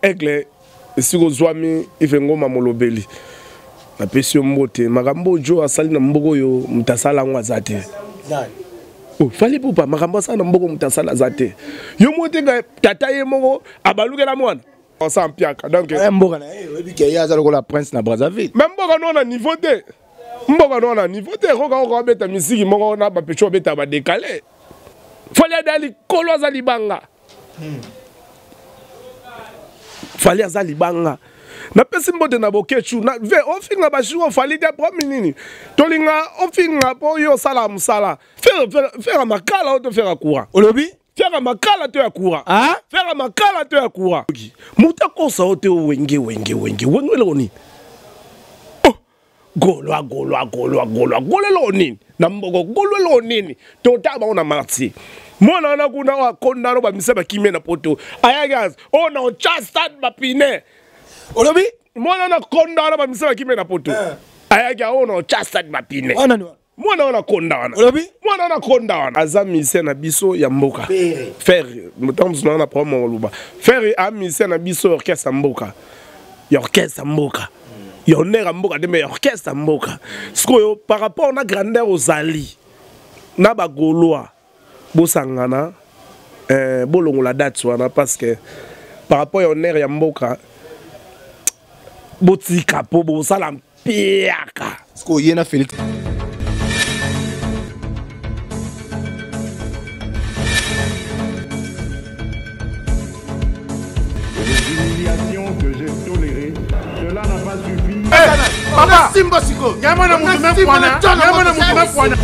Aigle esika ozwami Ive Ngoma molobeli napesi yo mbote. Makambo oyo asali na mboka oyo moto asala yango aza te. Oh, Fally Ipupa makambo asala na mboka moto asala aza te. Yo moko te tata ye moko abalukela mwana osala mpiaka. Donc mboka na ye oyebi ke ye aza lokola prince na Brazzaville. Mais mboka no na niveau te. Mboka no na niveau te koka koka abeta misiki moko na bapecho abeta ba décalé. Fally aza likolo aza libanga. Fally aza libanga. Napesi mbote na Bokechu na ve ofinga bashu Fally te promi nini tolinga ofinga po yo osala mosala faire makala oyo to faire courant olobi faire makala to ya courant faire makala to ya courant moto akosa oyo te wenge wenge wenge wenge eloko nini golwa golwa golwa golwa golwa eloko nini na mboko golwa eloko nini totala bango na marti mwana wana kuna oyo akonda no bamisa bakimie na poto ayaki aza oyo na otya stade bapine olobi mwana wana akonda wana bamisa bakimie na poto ayaki oyo na otya stade bapine mwana wana akonda wana olobi mwana wana akonda wana aza musicien na biso ya mboka Ferre motango mosusu na problème koloba Ferre a musicien na biso ya orchestre ya mboka ya orchestre ya mboka ya honneur ya mboka te mais ya orchestre ya mboka sikoyo par rapport na grandeur ozali na bagaulois bosangana bolongola date wana parce que par rapport ya honneur ya mboka botika po bosala mpiaka. Sikoyo ye na Félix Papa Simba siko. Nyama na mutu me kwana. Nyama na mutu me kwana.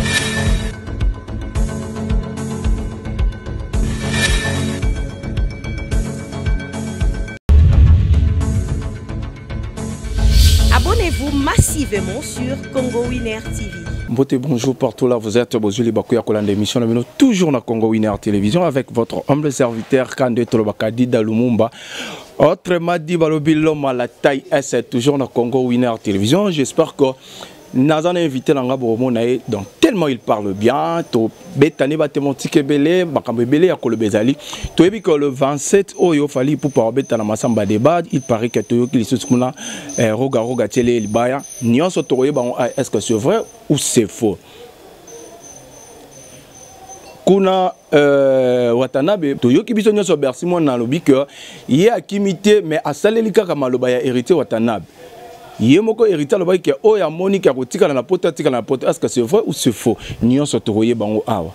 Abonnez-vous massivement sur Congo Winner TV. Mbote, bonjour partout là, vous êtes Bozuli Bakuya Kolanda émission toujours na Congo Winner Télévision avec votre humble serviteur Kande Tolobakadi Dalumumba. Autrement dit, balobi l'homme à la taille S toujours na Congo Winner Télévision. J'espère que naza na invité nanga bomona ye donc tellement il parle bien to betani ba thématique ebele makambo ebele ya koloba ezali toyebi que le 27 oyo Fally Ipupa obeta na Masamba débat il paraît que toyoki lisusu kuna roga roga tiele libaya nyonso tokoyeba ngo est-ce que c'est vrai ou c'est faux kuna Watanabe toyoki biso nyonso Bercy mwana alobi que ye akimi te mais asaleli kaka maloba ya héritier Watanabe. Ye moko héritier alobaki ke oyo amoni ke akotikala na poto atikala na poto est-ce que c'est vrai ou c'est faux nyonso tokoyeba yango awa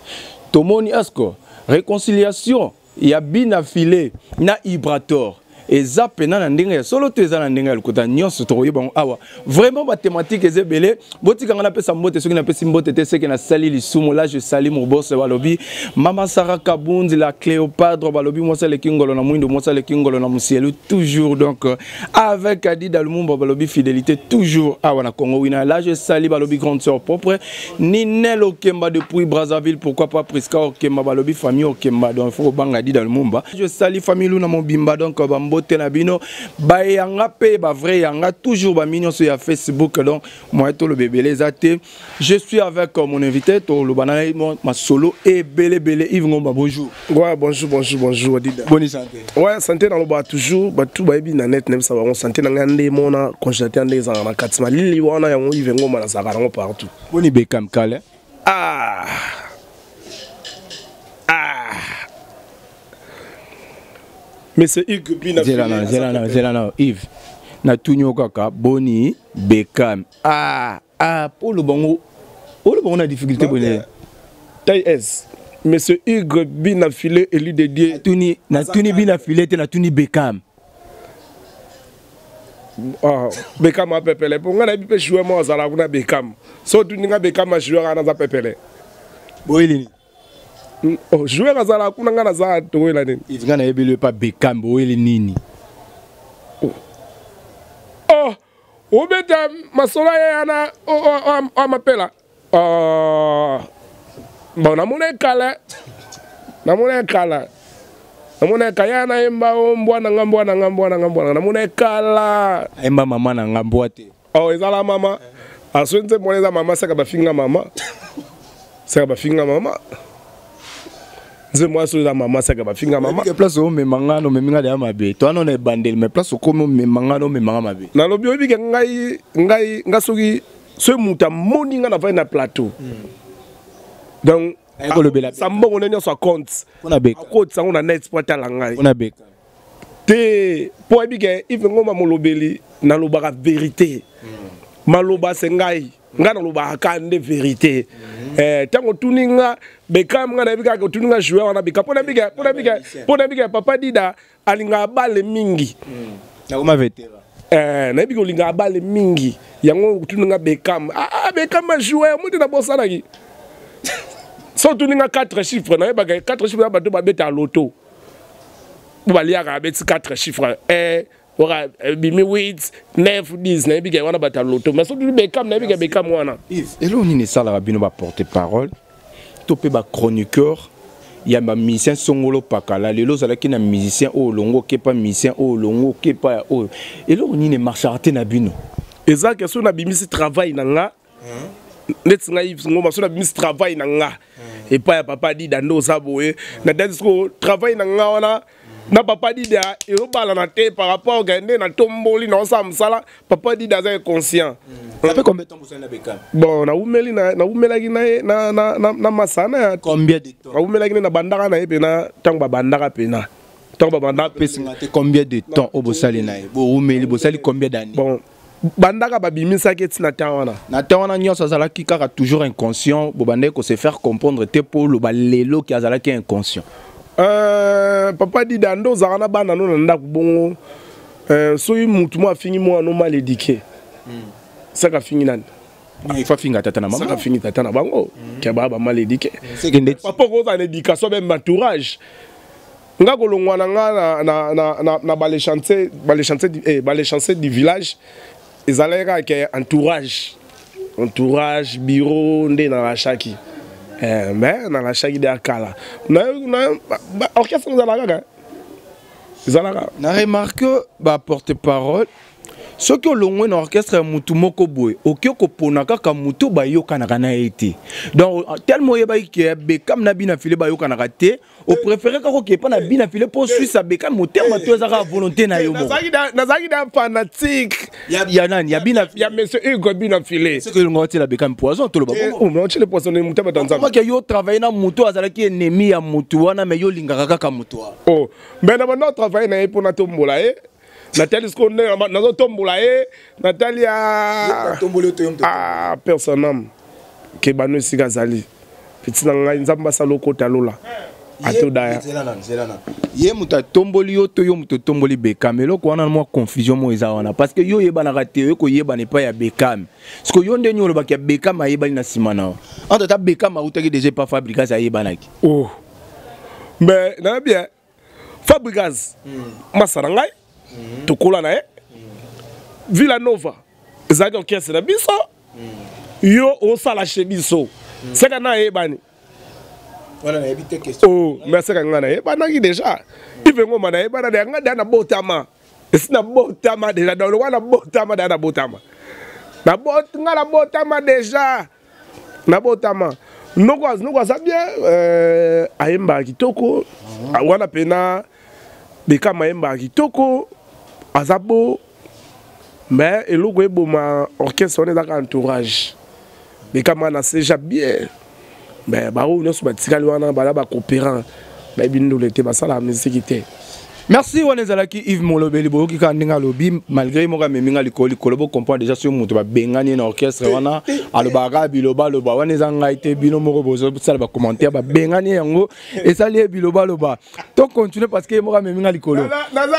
tomoni est-ce que réconciliation ya Bina Filé na Ibrator eza pena na ndenge ya solo to eza na ndenge ya lokuta nyonso tokoyeba yango awa vraiment ba thématique eza ebele botika nga napesa mbote soki napesi mbote te seke nasali lisumu là je sali mon boss balobi mama Sarah Kabundi la Cléopâtre balobi mwasi aleki ngolo na mwindo mwasi aleki ngolo na musielu toujours donc avec Adida Lumumba balobi fidélité toujours awa na Congo Wina là je sali balobi grande sœur propre Ninel Okemba depuis Brazzaville pourquoi pas Priska Okemba balobi famille Okemba donc il faut banga Adida Lumumba je sali famille Luna Mobimba donc ba mbote na bino ba yanga pe ba vrai yanga toujours ba mignon sur Facebook donc moi to le bébé les athées je suis avec mon invité to le banana ma solo et belé belé Yves Ngomba bonjour. Ouais bonjour bonjour bonjour Adida. Bonne santé. Ouais santé dans le bas toujours ba tout ba ebi na net nem ça va santé na ngande mona congélateur ndeza na katima lili wana yango Yves Ngomba na saka nango partout. Boni Beckham kale. Ah. Ah. Mais c'est Hugues Bina. Zelana, Zelana, Zelana, Yves. Na tunyo kaka Boni Beckham. Ah, ah, pour le bongo. Pour le bongo na difficulté bonne. Taille S. Monsieur Hugues Bina Filé élu de Dieu. Tuni, na tuni Bina Filé te na tuni Beckham. Ah, Beckham a pepele. Pour nga na bi pe jouer moi azala kuna Beckham. So tuni nga Beckham a jouer na za pepele. Boyeli. Oh, joueur azala kuna nga na za toyela nini? Yves nga na yebeli pa Beckham boyeli nini? Oh. Oh, obeta masola ya na o o mapela. Oh. Bon, namona kala. Namona kala. Namona kaya na yemba o mbwa na nga mbwa na nga mbwa na nga mbwa na namona kala. Ayemba mama na nga mbwa te. Oh, ezala mama. Aswenze mwana eza mama saka bafinga mama. Saka bafinga mama. Nzembo wana soki eza mama, saka bafinga mama. Place omema nga, omemi nga deya mabe. To wana na ebandeli, mais place okomi omema nga, omema nga mabe. Nalobi, oyebi ke ngai nga soki moto amoni nga navandi na plateau, donc kolobela sa mbongo nde nyonso acompte, akotisa yango na net mpo atala ngai te, mpo ayebi ke Yves Ngoma molobeli, nalobaka vérité. Maloba se ngai, ngai nalobaka kaka nde vérité. Ntango otuni nga Bekam, nga nayebi kaka otuni nga joueur wana Bekam, mpo nayebi ke papa Dida alingaka bale mingi. Nakoma vétéran. Nayebi ke olingaka bale mingi, yango otuni nga Bekam. Ah, Bekam a joueur mo te, nabosanaki. So otuni nga 4 chiffres, nayebaka 4 chiffres ya bato babeta loto po baliaka, abeti 4 chiffres 1 oka bimi 8 9 10, nayebi ke wana bato ya loto. Mais soki Bekam, nayebi ke Bekam wana. Eloko nini esalaka bino baporte parole to mpe bachroniqueur ya bamusicien songolo pakala? Lelo ozalaki na musicien oyo, olongo okepa musicien oyo, olongo okepa ya oyo, eloko nini emarchaka te na bino? Eza ke soki nabimisi travail na nga, neti ngai Ngoma, soki nabimisi travail na nga epai ya papa Dida, nde oza boye na dati, siko travail na nga wana na papa Dida ezobalana te par rapport ke nde natomboli, naosala mosala, papa Dida aza inconscient. Ça fait combien de temps bosali na Bekam? Bon, nawumeli, nawumelaki na ye na masana ya Combien de temps? Nawumelaki nde nabandaka na ye mpena ntango babandaka, mpena ntango babandaka. Pesinga te, combien de temps oyo bosali na ye? Bowumeli, bosali combien d'années? Bon, bandaka babimisaki etina ntan wana. Na ntan wana nyonso azalaki kaka toujours inconscient? Bobandaki kose faire comprendre te mpo oloba lelo ki azalaki inconscient? Papa Dida, nde ozalaka na bana no na ndako bongo, soki mutu mo afingi mwana no mal éduqué, saka afingi nani? Il faut afinga tata na mama. Saka afingi tata na bango, ke baa ba mal éduqué. Seke ndeti Papa, okozala na éducation même entourage. Nga kolongwa na nga na bale chantier du village, ezalaki kaka ke entourage, bureau nde nalashaki. Mais nalashaki de akala na orchestre ezalaka kaka, ezalaka. Na remarque baporte parole, soki olongwe na orchestre ya mutu moko boye, okoki kopona kaka mutu bayokanaka na ye te. Donc tellement oyebaki ke Bekam na bina file bayokanaka te, opréféré kaka okepa na bina file mpo swisse Bekam motema to eza kaka volonté na yo moko? Nazalaki da fanatique. Ya nani? Ya bina? Ya monsieur Hugo Bina File. Soki olonga otiela Bekam poison, toloba. Otiele poison motu abata Nzambe. Ke yo travaille na mutu azalaki ennemi ya mutu wana, mais yo olingaka kaka mutu wana. Oh, mais na banda travaille na ye mpona tombola ye, natali sikoyo nde nazotombola ye, natali ya personne ke bano esika azali peti na ngai, Nzambe asala okota lola atodaya. Ye moto atomboli yo to yo moto otomboli Bekam? Eloko wana mwa confusion mo eza wana, parce que yo oyebanaka te, oye koyebana epai ya Bekam. Parce yo ndeni olobaki ya Bekam ayebani na nsima na yo, entre ata Bekam autaki déjà epa Fabrigas, ayebanaki. Oh, mais nayebi bien Fabrigas, masa na ngai, tokola na ye. Villa Nova ezalaki orchestre na biso, yo osala chez biso, seka na ayebani. Oh, mais seka ngai nayebanaki déjà. Yves Ngoma nayebana de ngai deya nabotama, esi nabotama déjà, donc lokwa nabotama deya, nabotama ngai, nabotama déjà, nabotama. Noko aza bien, ayembaka kitoko wana mpena. Bekama ayembaka kitoko, aza beau, mais eloko eboma orchestre wana ezaka entourage. Bekama na seja bien, mais baoyo nyonso batikali wana bala bacoopérant, bayebi ndolo te, basalaka misiki te. Merci. Wana ezalaki Yves Molobeli. Boyoki kaka ndenge alobi, malgré moko amemi nga likolo likolo. Bocomprendre déjà, soki moto babengani ye na orchestre wana, alobaka kaka bilobaloba. Wana eza ngai te, bino moko bozosala bacommentaire. Babengani ye, yango esali ye bilobaloba. To continue parce que ye moko amemi nga likolo. Naza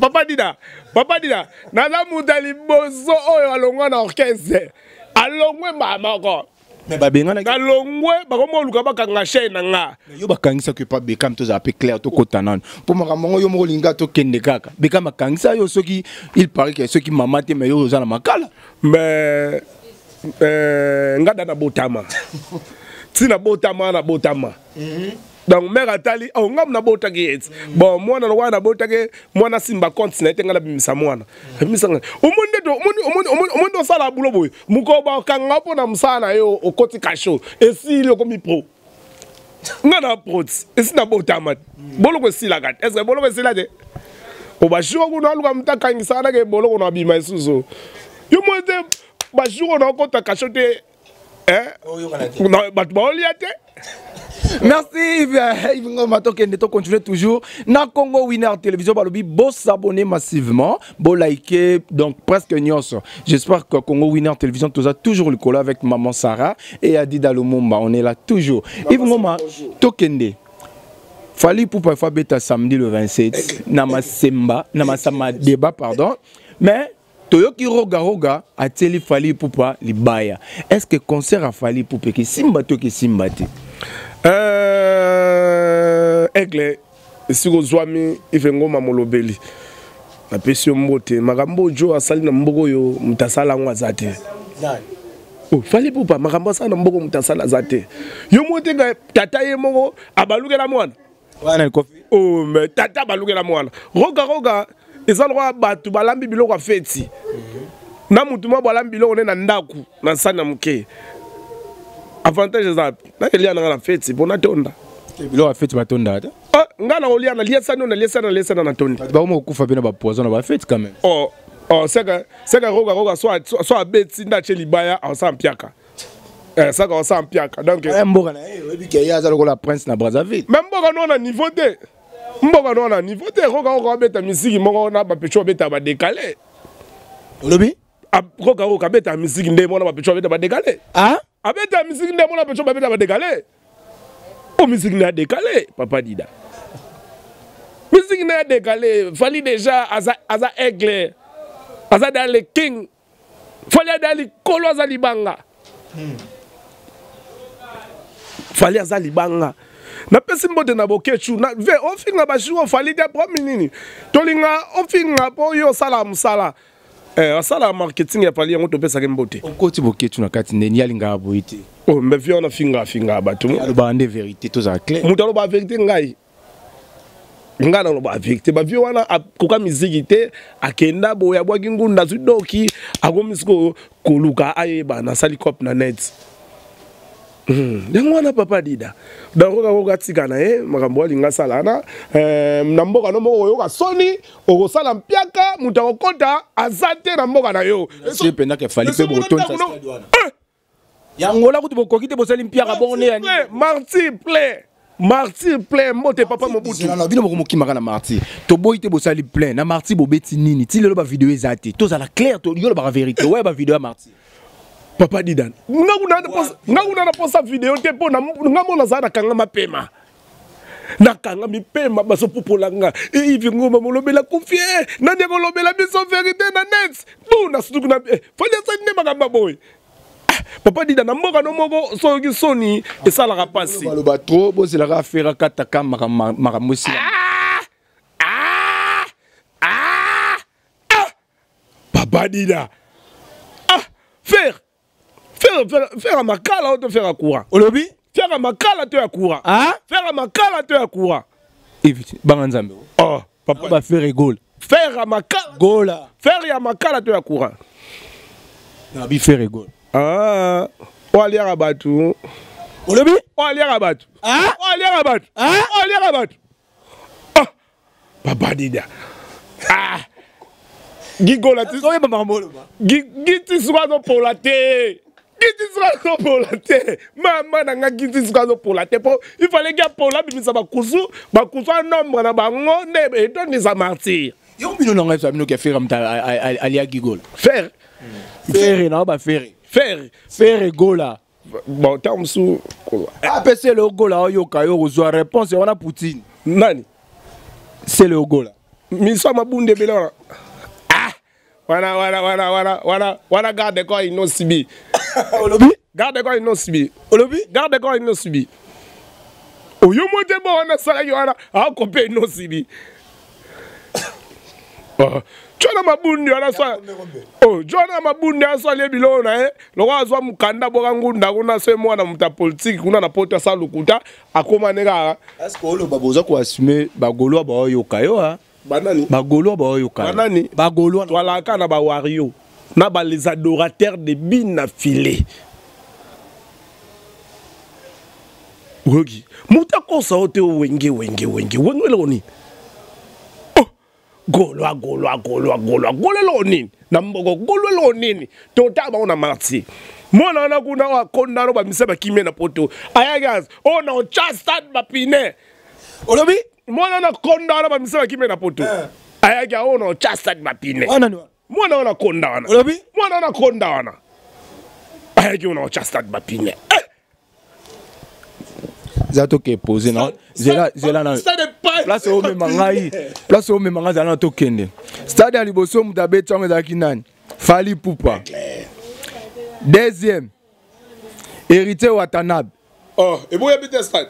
papa Dida, papa Dida, naza moto ya liboso oyo alongwa na orchestre, alongwe mbala moko. Mais babenganaki. Nalongwe, bakoma oluka bakanga chaîne na nga. Yo bakangisaki epa Bekam? Tozala mpe clair, tokota nano mpo makambo yango yo moko olinga tokende kaka. Bekam akangisa yo, soki il paraît ke soki mama te, mais yo oza na makala. Mais nga da nabotama, ntina botama, nabotama. Donc mare atali, oh, nga nabotaki ye ti bon mwana lokola nabotaki mwana, simba compte na ye te, nga nabimisa mwana, abimisa nga. Omoni nde omoni nde osala bulo boye, mokolo bakanga mpo na mosala na yo, okoti kasho, esili, okomi pro. Nga na prot esi nabotama boloko esilaka te. Est-ce boloko esila te? O bajour kuna aluka moto akangisaka nake boloko na bima lisusu. Yo moko te bajour na okota kasho te. Bato baolia te. Merci Yves, Yves Ngoma tokende to continuer toujours na Congo Winner Télévision balobi bo s'abonner massivement, bo liker donc presque nyonso. J'espère que Congo Winner Télévision toza toujours le cola avec maman Sarah et Adida Lumumba, on est là toujours. Yves Ngoma tokende. Fally Ipupa fa beta samedi le 27 na Masemba, na Masama débat pardon. Mais toyoki roga roga atieli Fally Ipupa libaya. Est-ce que concert a Fally Ipupa ke simba to ke simba te? Aigle esika ozwami Yves Ngoma molobeli napesi yo mbote. Makambo oyo asali na mboka oyo moto asala yango aza te. Oh, Fally Ipupa makambo asala na mboka moto asala aza te. Yo moko te tata ye moko abalukela mwana. Wana kofi. Oh, mais tata abalukela mwana. Roga roga eza lokola bato balambi biloko ya feti. Na mutu mwa balambi biloko ne na ndaku na nsani ya moke. Avantage eza nakelia nanga na feti mpo natonda. Biloko ya feti batonda te? Ah, nga na kolia na lia sani na lia sani na lia sani na tondi. Bato bakoma kokufa mpe na bapoison na bafeti quand même. Oh, oh, seka seka roga roga so abeti nda atie libaya aosala mpiaka. Saka osala mpiaka. Donc mboka na ye oyebi ke ye aza lokola prince na Brazzaville. Mais mboka no na niveau te. Mboka no na niveau te. Roga roga abeta misiki moko na bapecho abeta ba décalé. Olobi? Roga roga abeta misiki nde mona bapecho abeta ba décalé. Ah? Abeta misiki nde mona bapecho abeta ba décalé. Oh, musique n'a décalé, papa Dida. Musique n'a décalé. Fally déjà, aza, aza aigle. Aza dans le king. Fally dans le kolo, aza libanga. Fally aza libanga. Na pesi mbote na bokechu na ve ofinga ba jour Fally te promis nini. Tolinga ofinga po yo sala musala. Asala marketing ya Fally yango topesaki mbote. Okoti bokechu na kati ndeni yalinga boye te. Oh, mais vieux on a finga finga bato. Aloba nde vérité tozala clair. Moto aloba vérité ngai. Ngai naloba vérité. Ba vieux wana akoka miziki te, akenda boye abwaki ngunda azwi doki, akomi sikoyo koluka ayeba nasali cop na net. Yango wana papa Dida. Donc okoka koka tika na ye makambo alinga asala wana. Na mboka no moko oyoka soni, okosala mpiaka, moto akokota aza te na mboka na yo. Si penda ke Fally pe botonisa stade wana. Yango la kutu bokoki te bosali mpiaka bongo ne ya nini? Martyr plein. Martyr plein mbote papa Mobutu. Non, non, bino boko mokimaka na martyr. Toboyi te bosali plein na martyr bobeti nini? Ti lelo ba vidéo eza te. Tozala clair to yolo ba vérité. Ouais ba vidéo ya martyr. Papa Didan. Nga kuna na posa, nga kuna na posa vidéo te po na nga mona za na kanga mapema. Na kanga mipema bazo popola nga. E Yves Ngoma molobela confie. Na ndeko lobela biso vérité na net. Bu na sutuku na fali asali nde makambo boye. Papa Dida na mboka no moko soki soni esalaka pasi. Baloba trop bozelaka affaire kata ka makambo esila. Ah! Ah! Ah! Papa Dida. Ah! Faire faire faire faire makala to faire courant. Olobi? Faire makala to ya courant. Ah? Faire makala to ya courant. Évite banga nzambe. Oh, papa ba faire goal. Faire makala. Gola. Faire ya makala to ya courant. Na bi faire goal. Ah, o aliaka bato. Olobi? O aliaka bato. Ah? O aliaka bato. Ah? O aliaka bato. Ah! Papa Dida. Ah! Gigola ti. Soyeba makambo oloba. Giti suka azopola te. Giti suka azopola te. Mama na nga giti suka azopola te po il fallait que apola bimisa bakusu, bakusu a nombre na bango nde etondisa martyr. Yo bino na ngai bino ke faire mta alia gigola. Faire. Faire na ba faire. Faire. Faire gola. Bon, tant mosusu Ah, pe c'est le gola oyoka yo kozwa réponse wana Poutine. Nani? C'est le gola. Miso mabunde bela wana. Ah! Wana wana wana wana wana wana garde corps inosibi. Olobi? Garde corps inosibi. Olobi? Garde corps inosibi. Oyo mote bo wana salaki wana akope inosibi. Oh. Jona mabundi wana so. Oh, Jona mabundi aso ale biloko na ye. Loko azwa mukanda boka ngunda kuna so mwana muta politique kuna na poto sa lokuta akoma ne kaka. Est-ce que oloba boza ko assumer ba Gaulois ba oyoka yo ha? Banani? Ba Gaulois ba oyoka. Banani? Ba Gaulois. Twalaka na ba Wario. Na ba les adorateurs de Bina Filé. Oyoki moto akosa yo te. Wenge, wenge, wenge, wenge, eloko nini? Oh, golwa, golwa, golwa, golwa, golwa, eloko nini na mboko? Golwa, eloko nini? Totala bango na Martyrs. Mwana wana kuna oyo akondano bamisa bakimie na poto, ayaki aza oyo na otya stade bapine. Olobi? Mwana wana konda wana bamisa bakimie na poto, ayaki oyo na otya stade bapine. Mwana wana konda wana. Olobi? Mwana wana konda wana ayaki oyo na otya stade bapine, eh! Eza toke pose na zela, zela na place oyo omema ngai, place oyo omema ngai, zala na tokende stade ya liboso. Moto abeti yango ezalaki nani? Fally Ipupa. Deuxième, Héritier Watanabe. Oh, eboya bete stade.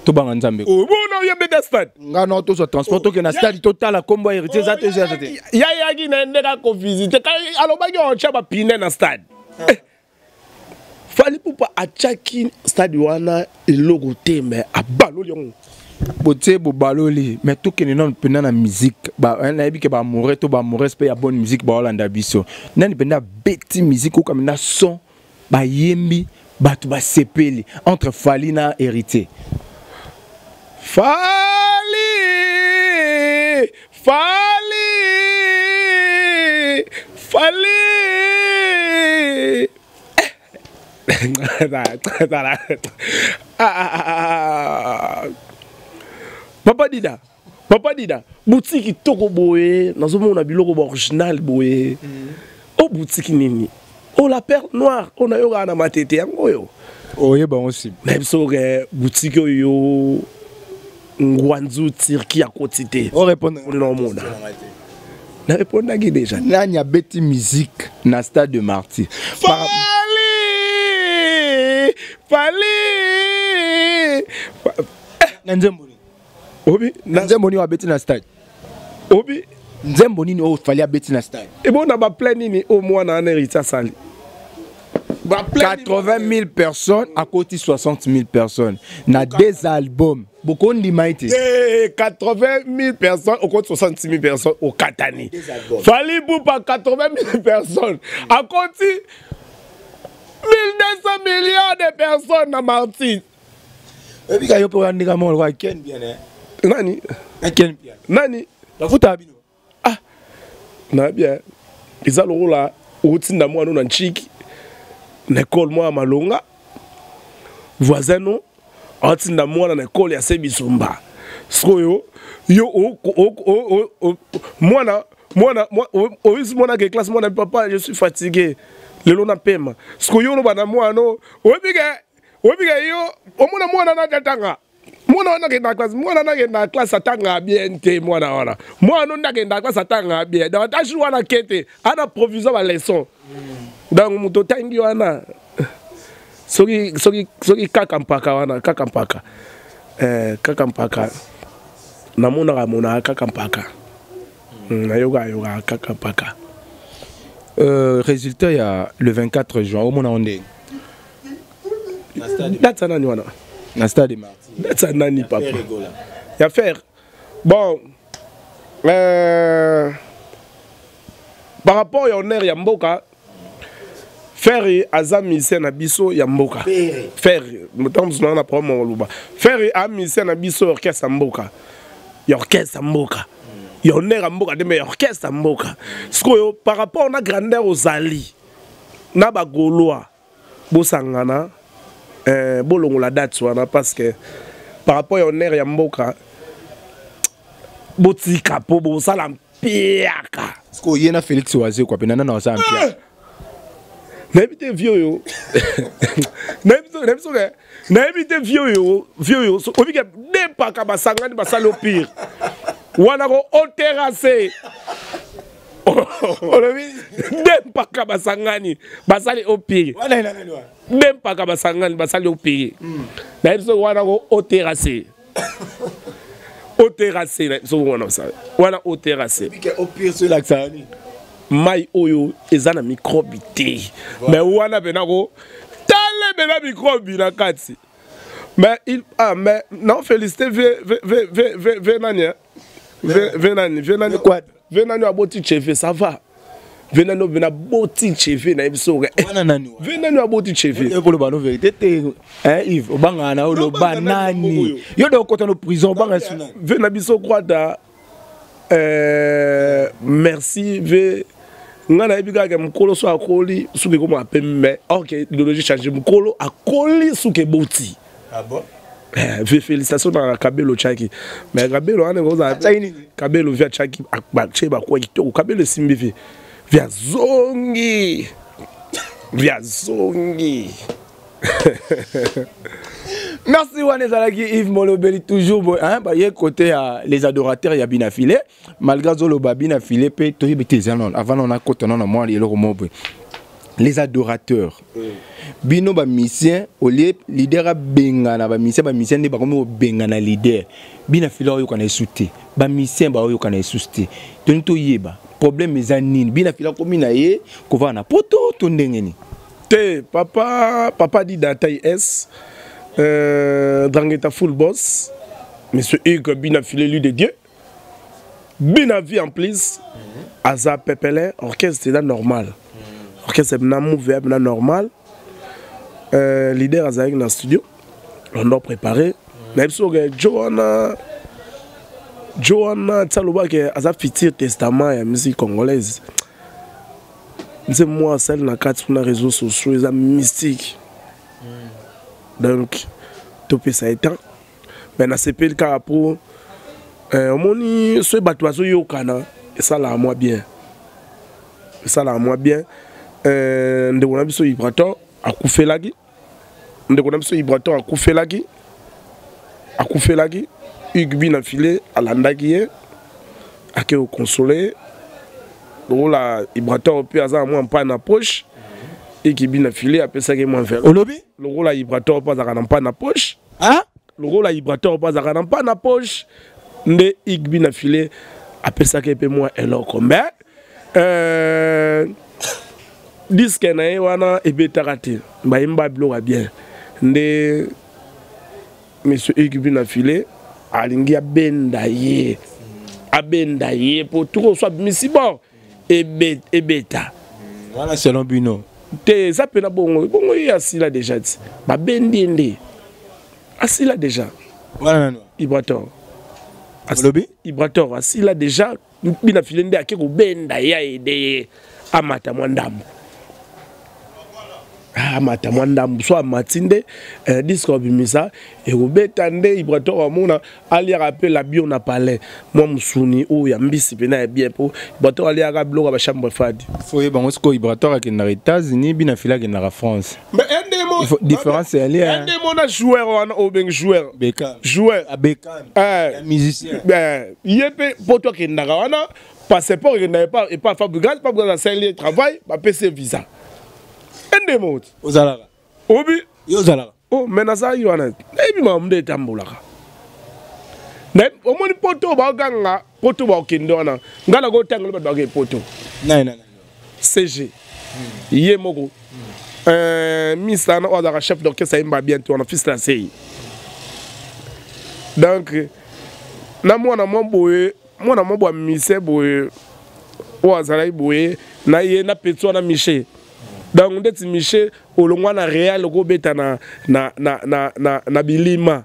Tobanga Nzambe. Obona oya bete stade. Nga na tozwa transport, tokende na stade, totala nkombo ya Héritier eza te, eza te. Yayaki na ndenge akovisite, alobaki otya bapine na stade. Fally Ipupa atiaki stade wana eloko te, mais abaloli yango. Botie, bobaloli, mais tokende nano mpenza na musique. Nayebi ke baamoureux to baamoureuse mpe ya bonne musique baolanda biso. Nani mpenza abeti musique okami na son, bayembi, bato basepeli, entre Fally na Héritier? Fally, Fally, Fally. Ah, papa Dida, papa Dida, boutique kitoko boye, nazomona biloko ba original boye. O boutique nini o? La Perle Noire oyo nayokaka na Matete, yango oyo. Oyeba yango nsima. Na biso ke boutique oyo Ngwanzu Turki akoti te. Orépondre. Naomona, narépondaki déjà. Nani abeti musique na stade de Martyr? Fally, Fally. Na nzembo nini? Obi? Na nzembo nini oyo abeti na stade? Obi? Nzembo nini oyo Fally abeti na stade? Ebona baplein nini oyo mwana wana Héritier asali? 80 000 personnes, akoti 60 000 personnes na deux albums, bokondima ete? 80 000 personnes, okoti 66 000 personnes, okatani. Fally Ipupa, 80 000 personnes, akoti 1200 millions de personnes na Martyrs. Oyebika yo mpe oyandika moko lokola Ken bien. Nani? Ken bien. Nani? Bafuta bino. Ah, na bien, eza lokola otinda mwana na ntiki na ekole mwana malonga, voisin no atinda mwana na ekole ya se bisumba. Sikoyo yo mwana, mwana oyisi mwana ke classe, mwana: "Papa, je suis fatigué lelo, na pema." Sikoyo oloba na mwana: "Oyebi ke, oyebi ke yo omona mwana na atanga, mwana wana akenda na classe, mwana wana akenda na classe, atanga bien te. Mwana wana, mwana nde akenda na classe, atanga bien." Donc ata jour wana ke te, ana provision baleçon. Donc moto otangi wana, soki kaka mpaka wana, kaka mpaka, kaka mpaka namonaka, monaka kaka mpaka, nayokaka, yokaka kaka mpaka. Résultat ya le 24 juin, omona ngo ndenge? Date ya nani wana? Na stade Martyr. Date ya nani, papa? Ya Ferre. Bon, par rapport ya honneur ya mboka, Ferre aza musicien na biso ya mboka. Ferre, ntango mosusu nanga na problème oloba. Ferre a musicien na biso, orchestre ya mboka, ya orchestre ya mboka, ya honneur ya mboka te, mais ya orchestre ya mboka. Sikoyo par rapport na grandeur ozali na bagaulois, bosangana, bolongola date wana, parce que par rapport ya honneur ya mboka, botika mpo bosala mpiaka. Sikoyo ye na Félix Wazekwa mpe nana na wasala mpiaka. Nayebi te vie oyo, nayebi soki, nayebi te vie oyo, vie oyo obike de mpaka basangani basali opire wana ko oterase. Olobi? Nde mpaka basangani basali opire, nde mpaka basangani basali opire. Nayebi soki wana ko oterase, oterase soki wana wana oterase. Mai oyo eza na microbe te, mais wana mpena ko tale mpena microbe na kati. Mais il, ah, mais non, félicité v v v v v v nani, v v nani, v nani, v nani aboti cheve, ça va. Ve nani vena boti cheve na biso wana nani ve nani aboti cheve koloba no vérité te hein Yves obangana na oloba nani yo do kota no prison obanga suna ve na biso kwata euh, merci ve nga nayebi kaka mokolo so akoli suki ekoma pembe ok idéologie change mokolo akoli suki eboti. Ah bon? Eh, félicitation na Kabelo Chaki. Mais Kabelo wana kozala Kabelo via Chaki batie bakwa kitoko. Kabelo esimbi vi. Via zongi. Via zongi. Merci wana ezalaki Yves Molobeli toujours boy hein ba ye côté ya les adorateurs ya Bina Filet malgré zoloba Bina Filet pe toyebi te eza non avant on a kota non na mwa eloko moko boye les adorateurs bino ba musiciens au lieu leader abengana ba musiciens, ba musiciens nde bakomi kobengana leader. Bina Filet oyokana esu te, ba musiciens ba oyokana esu te, toni toyeba problème eza nini. Bina Filet akomi na ye kovanda na poto to ndenge nini? Te papa, papa dit dataille S Drangeta full boss monsieur Hugues Bina Filet lui de Dieu Bina vie en plus aza pepele orchestre eza normal orchestre na move na normal leader azalaki na studio on doit préparer na biso ke Joanna Joanna tsalobake aza futur testament ya musique congolaise. Nze moi asali na kati kuna réseaux sociaux eza mystique. Donc topesa ye temps mais nasepeli kaka po omoni soki bato bazoyokana esalaka mwa bien, esalaka mwa bien. Ndeko na biso Ibrator akufelaki, ndeko na biso Ibrator akufelaki, akufelaki Hugues Bina Filet alandaki ye ake koconsoler lokola Ibrator mpe aza na mwa mpa na poche. Hugues Bina Filet apesaki mwa enveloppe. Olobi? Lokola Ibrator mpe azalaka na mpa na poche. Hein? Lokola Ibrator mpe azalaka na mpa na poche nde Hugues Bina Filet apesaki mpe mwa eloko. Mais disque na ye wana ebetaka te, bayemba biloko ya bien nde monsieur Hugues Bina Filet alingi abenda ye, abenda ye po tuko soit misi bon ebeta wana selon bino te eza pena bongo bongo ye asila déjà ti babendi nde asila déjà wana nani Ibrator. Olobi? Ibrator asila déjà Bina Filet nde ake kobenda ye aide ye amata mwa ndambo. Amata mwa ndambo so amati nde disque obimisa ekobeta nde Ibrator amona aliaka pe la bio na palais mwa musuni oyo ya mbisi pena ya bien po Ibrator aliaka biloko ya ba chambre froide. Faut yeba ngo sikoyo Ibrator akendaka États-Unis, Bina Filet akendaka France. Mais un des mots, Il faut différence ya lia. Un des mots na joueur wana obengi joueur. Beckham. Joueur. A Beckham. Ya musicien. Ben, ye pe poto akendaka wana passeport ekendaka epa epa Fabregas, Fabregas asali travail, ba pese visa. Un des mots. Ozalaka. Obi. Yo ozalaka. Oh, mais nazalaki wana. Nayebi makambo nde etambolaka. Mais omoni poto baganga, poto bakende wana. Nga na kotangela bato bakende poto. Nani, nani, nani? CG. Ye moko. Miss Anna, oyo azalaka chef d'orchestre ayemba bien te wana, fils la sei. Donc, na mwana mwa boye, mwana mwa boye mise boye, oyo azalaki boye, na ye na petit wana Michel. Donc ndeti Michel olongwa na Real okobeta na, na, na, na, na, na bilima.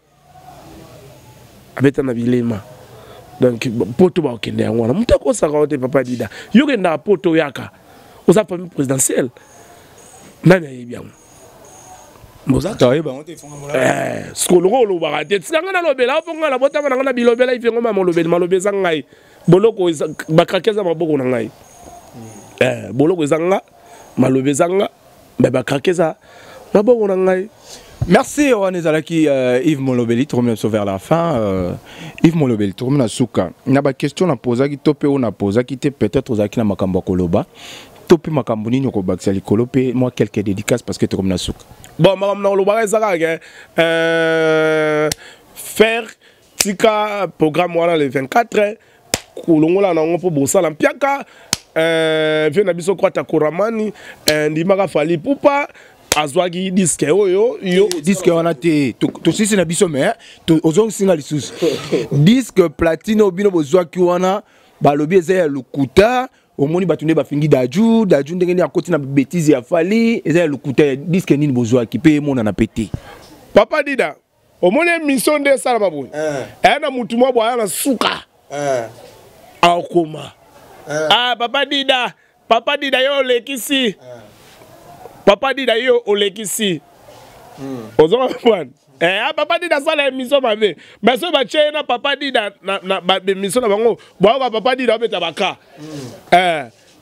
Abeta na bilima. Donc poto ba okende yango wana. Mutu akosaka yo te papa Dida. Yo okendaka poto yaka. Oza famille présidentielle. Nani ayebi yango? Boza Toyeba yango te, fonga mola. Siko loko olobaka te. Tika nga nalobela, mpo nga nabotama na nga na bilobela, ife ngoma molobeli, malobi eza ngai. Boloko eza, bakrake eza maboko na ngai. Boloko eza nga, malobi eza nga, mais bakrake eza maboko na ngai. Merci, wana ezalaki Yves Molobeli, tokomi na biso vers la fin. Yves Molobeli, tokomi na suka. Na ba question na posaki to pe oyo na posaki te, peut-être ozalaki na makambo ya koloba. To pe makambo nini okobakisa likolo pe moi quelques dédicaces parce que tokomi na suka. Bon, makambo na kolobaka eza kaka ke faire tika programme wana le 24 kolongola nango mpo bosala mpiaka. Vieux na biso Kwata Koramani, ndimaka Fally Ipupa azwaki disque oyo yo disque wana te, tosisi na biso mais ozongisinga lisusu. Disque platine oyo bino bozwaki wana balobi eza ya lokuta. Omoni bato nde bafingi Daju, Daju ndenge nini akoti na bêtise ya Fally, eza ya lokuta ya disque nini bozwaki mpe emonana mpe te. Papa Dida, omoni émission nde esalama boye, eya na mutu mwa boye aya na suka akoma: "Ah, Papa Dida, Papa Dida, yo olekisi, Papa Dida, yo olekisi." Ozoka bwana, ah, Papa Dida asala émission mabe, mais soki batie ye na Papa Dida na baémission na bango, bayoka Papa Dida obeta baka.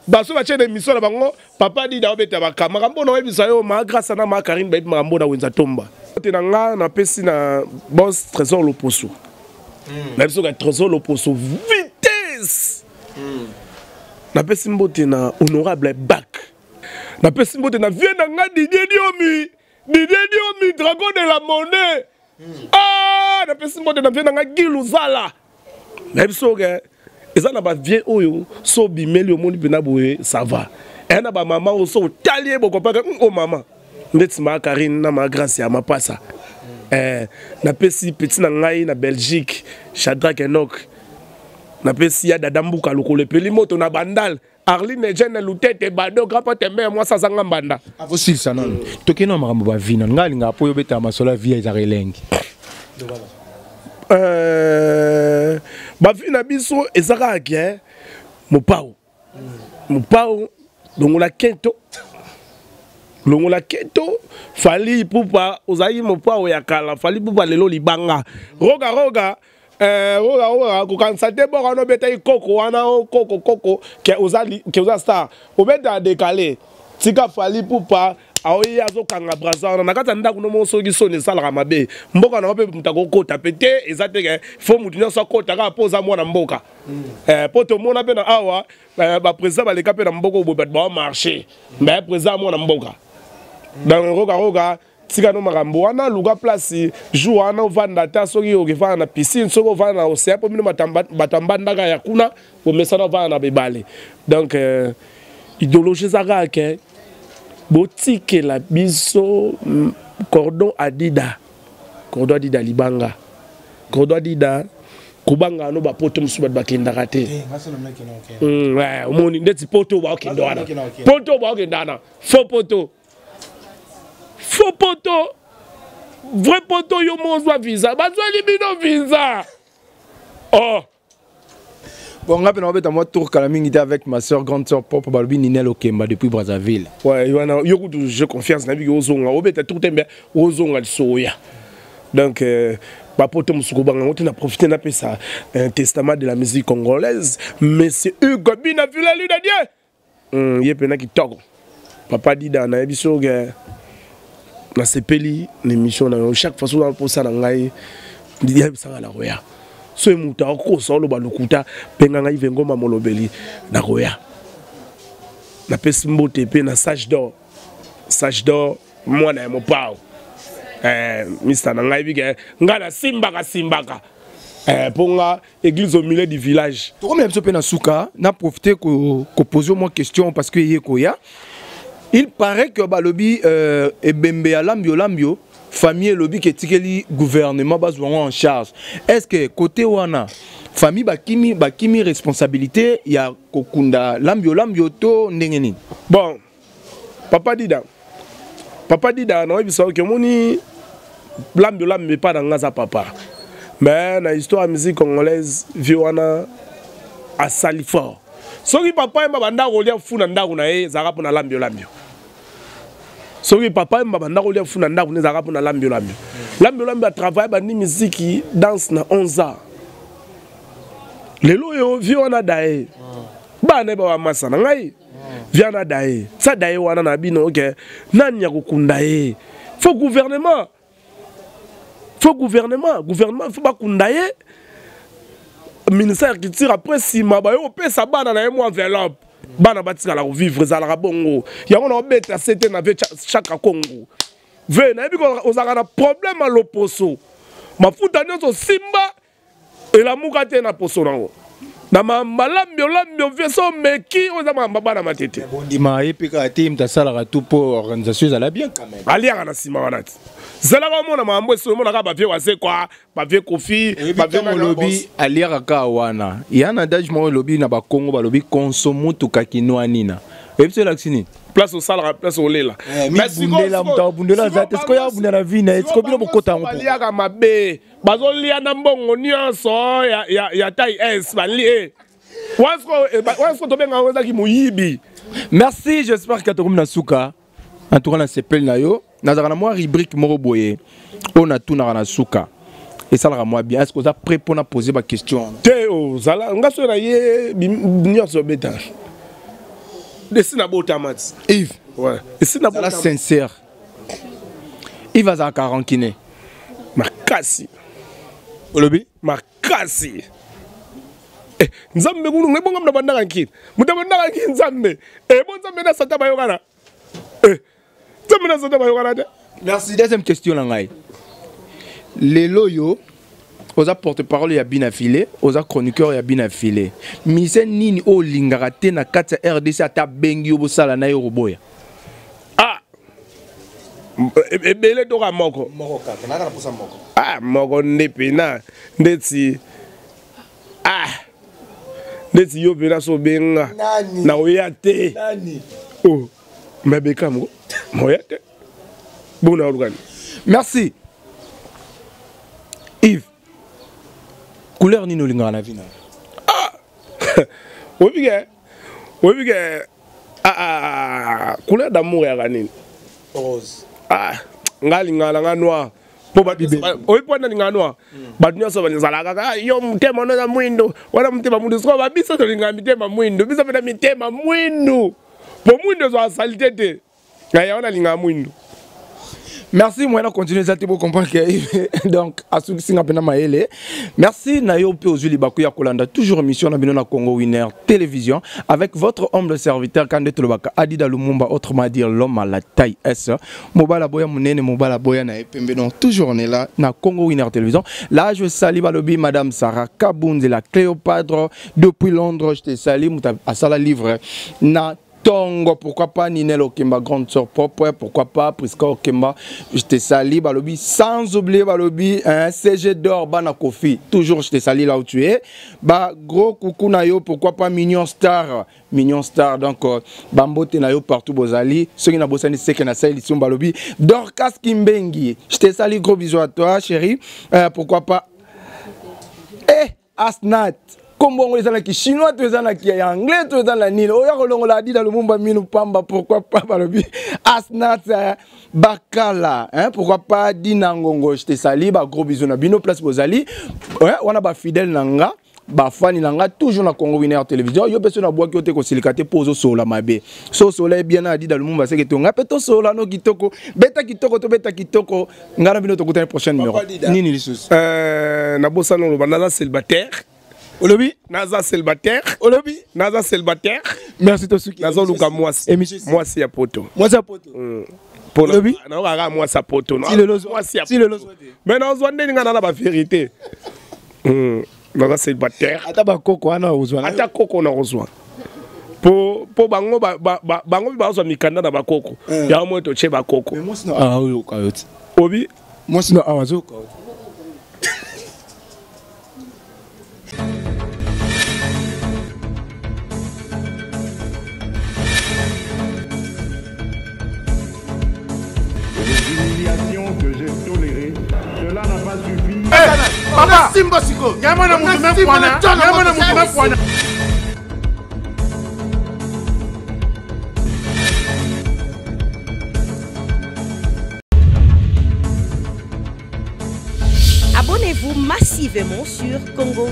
Baso batie na émission na bango, Papa Dida obeta baka. Makambo na oyebisa yo, ma Grâce na ma Karine bayebi makambo na Wenza Tomba te. Na nga napesi na boss Trésor Loposo na biso ka Trésor Loposo vitesse. Napesi mbote na honorable Bak, napesi mbote na vieux na nga Didier Diomi, Didier Diomi, dragon de la monnaie. Ah, napesi mbote na vieux na nga Gilu Zala. Nayebi soki eza na bavieux oyo so obimeli, omoni mpena boye, ça va. Eya na bamama oyo so otali ye, bokopaka o mama ndeti ma Karine na ma Grâce ya mapasa. Napesi petit na ngai na Belgique, Shadrak Enok. Napesi ya Dada Mbuka lokolo epeli moto na Bandal, Arline Jene Lutete Bado grand pote mbe mwasi azanga mbanda. Avosilisa nano, tokende na makambo bavi nano. Ngai alingaka mpo oyo obetaka masolo ya vie, ezaka elengi. Bavi na biso eza kaka ke mopao, mopao, longola kento, longola keto. Fally Ipupa ozalaki mopao ya kala. Fally Ipupa lelo libanga roga roga. Roga roga, kokanisa te boko wana obetaki koko wana o koko koko ke oza ke oza star, obeta décalé. Tika Fally Ipupa aoye, azokanga braza wana na kati ya ndako nomo. Soki soni esalaka mabe, mboka nango mpe moto akokota pe te. Eza te ke fo motu nyonso akota kaka mpo oza mwana mboka. Mpo tomona mpe na awa baprésident baleka mpe na mboka boye, bato baomarché, mais président mwana mboka. Donc roga roga, tika no makambo wana, luka place jour wana ovanda, ata soki okefanda na piscine, soki ovanda na océan, mpo bino bato ya mbandaka ya kuna bomesana ovanda na bebale. Donc idéologie eza kaka ke botikela biso cordon Adida, cordon Adida libanga, cordon Adida kobanga no bapoto mosusu bato bakendaka te. Omoni ndeti poto baokende wana, poto baokende wana, faux poto, faux poto, vrai poto, yo mo ozwa visa, bazweli bino visa, oh. Bon, nga mpe nakobeta mwa tour kala mingi te avec ma soeur, grande soeur propre, balobi Ninel Okemba depuis Brazzaville. Ouais, wana yo kutu j'ai confiance, nayebi ke ozonga, obeta tour te, mbe ozonga lisoya. Donc bapoto mosusu kobanga yango te. Na profite napesa un testament de la musique congolaise, monsieur Hugo Bina Vilali de Dieu. Ye mpena kitoko. Papa Dida, nayebi soki nasepeli na émission na yo. Chaque fois soki mposa na ngai, yebisanga na koya. Soki moto akokosa, oloba lokuta, mpenga ngai Vengoma molobeli, nakoya. Napesi mbote mpe na Sage d'Or, Sage d'Or, mwana ya mopao. Mista na ngai bike, ngai nasimbaka simbaka mpo nga église au milieu du village. Tokomela biso mpe na suka. Na profite kopose mwa question parce que ye koya, il paraît que balobi ebembe ya Lambio Lambio, famille elobi ke etikeli gouvernement bazwa yango en charge. Est ce que côté wana famille bakimi, bakimi responsabilité ya kokunda Lambio Lambio to ndenge nini? Bon, Papa Dida, Papa Dida, naoyebisa oke omoni Lambio Lambio epa na nga aza papa, mais na histoire ya musique congolaise, vieux wana asali fort. Soki Papa Yemba banda kolia fu na ndako na ye, ezalaka mpona Lambio Lambio. Soki Papa Yemba banda kolia fu na ndako na, ezalaka mpona Lambio Lambio. Lambio Lambio atravaille, bandi miziki danse na 11 ans. Lelo oyo vieux wana daye, bana ye bawamasa na ngai, vieux wana daye sa daye wana na bino. Ok, nani ya kokunda ye? Faut gouvernement, faut gouvernement, gouvernement faut bakunda ye, ministère ya culture. Après nsima baye kopesa bana na ye mwa enveloppe, bana batikala kovivre. Ezalaka bongo. Yango na obeta se te na ve Chaka Congo ve, nayebi ozalaka na problème ya loposo, mafuta nyonso simba elamuka te na poso nango na malambi olambio vie so omeki oyo eza makambo bana matete. Bondima ye mpe kaka te, moto asalaka tout mpo organisation ezala bien quand même. Aliaka na nsima wana ti. Zalaka omona makambo esi omonaka bavie Wazekwa, bavie Kofi, bavie olobi aliaka kaka wana ya na adage moko elobi na bakongo balobi konso mutuka kinwanina oyebi so elakisi nini? Place osalaka, place olela. Mibundela, moto abundela aza te. Sikoyo abunda na vie na ye, sikoyo bino bokota yango. Baliaka mabe, bazolia na mbongo nyonso ya taille s balie wana. Siko tobenga yango ezaki moyibi. Merci, j'espère que tokomi na suka. En tout cas nasepeli na yo. Nazalaka na mwa rubrique moko boye oyo natunaka na suka, esalaka mwa bien. Est ce que oza prêt mpona poser baquestion wana? Te, ozala nga soki na ye nyonso obeta esi nabotama ti. Yves. Ouais, esi. Zala sincère, Yves azalaka rancune? Makasi. Olobi? Makasi. Eh, Nzambe kunu ebonga moto abandaka nkini, moto abandaka nkini Nzambe ebo Nzambe na Satan bayokana. Eh, Nzambe na Satan bayokana te. Merci. Deuxième question na ngai: lelo oyo oza porte-parole ya Bina File, oza chroniqueur ya Bina File, mise nini oyo olingaka te na kati ya RDC, ata abengi yo bosala na yo, koboya? Ah, ebele toka moko. Moko kaka, naka na posa moko. Ah, moko nde pena ndeti, ah, ndeti yo mpena so obenga na oya te. Oh, mabeka moko moya te bona olukani. Merci Yves. Couleur nini olingaka na vie na? Ah, oyebi ke ah, ah, couleur d'amour yaka nini? Rose. Ah, nga alingaka na nga noir, po oyebi mpo nalingaka noir. Bato nyonso bazalaka kaka yo motema wana eza mwindu, wana motema mwindu. Sikoyo babiso tolingaka mitema mwindu, biso mpena mitema mwindu, po mwindu ezwaka saleté te. Yango nalingaka mwindu. Merci. Moyen na continuer eza te. Bocomprendre que donc asukisi nga mpena mayele. Merci na yo mpe ozwi libaku ya kolanda toujours émission na bino na Congo Winner Télévision avec votre humble serviteur kande tolobaka Adida Lumumba, autrement dire l'homme à la taille S, mobala boya monene, mobala boya na epembe. Donc toujours on est là na Congo Winner Télévision. Là je salue, balobi, madame Sarah Kabunzi, la Cléopâtre depuis Londres, je te salue, moto asala livre na Tongo. Pourquoi pas Ninel Okemba, grande sœur propre? Pourquoi pas Priska Okemba? Je te salue, balobi. Sans oublier, balobi, hein, CG d'or, Bana Kofi. Toujours, je te salue là où tu es. Bah, gros coucou na yo, pourquoi pas Mignon Star? Mignon Star, donc, bambote na yo partout bozali. Ceux qui n'ont c'est que na sali balobi. Dorcas Kimbengi, je te salue, gros bisous à toi, chérie. Pourquoi pas? Eh, Asnat, kombo yango eza na chinois to eza na ya anglais to eza na nini oyo kolongola Adida Lumumba minu pamba? Pourquoi pas, balobi, Asnat Bakala, hein? Pourquoi pas Dina Ngongo? Je te salue, ba gros bisous na bino place bozali wana, ba fidèle na nga, bafani na nga toujours na Congo Winner Télévision. Yo mpe so nabwaki yo te, kosilika te mpo ozosola mabe. So osola ye bien na Adida Lumumba, seke to nga mpe tosola no kitoko, beta kitoko, tobeta kitoko. Nga na bino tokutani prochaine numéro. Nini lisusu? Nabosani oloba, naza célibataire. Olobi? Naza célibataire. Olobi? Naza célibataire. Merci, tosuki. Nazoluka mwasi, mwasi ya poto. Mwasi ya poto. Olobi? Naokaka mwasi ya poto, mwasi ya, mais nazwa ndeni nga na na bavérité. Naza célibataire. Ata bakoko wana ozwa? Ata koko nakozwa, po bango bango mpe bazwa mikanda na bakoko yango moi totie bakoko. Obi? Mwasi na awa azoyoka. Que j'ai toléré, cela n'a pas suffi. Papa, simba siko. Nyama na mutu mepwana. Nyama na mutu mepwana. Abonnez-vous massivement sur Congo.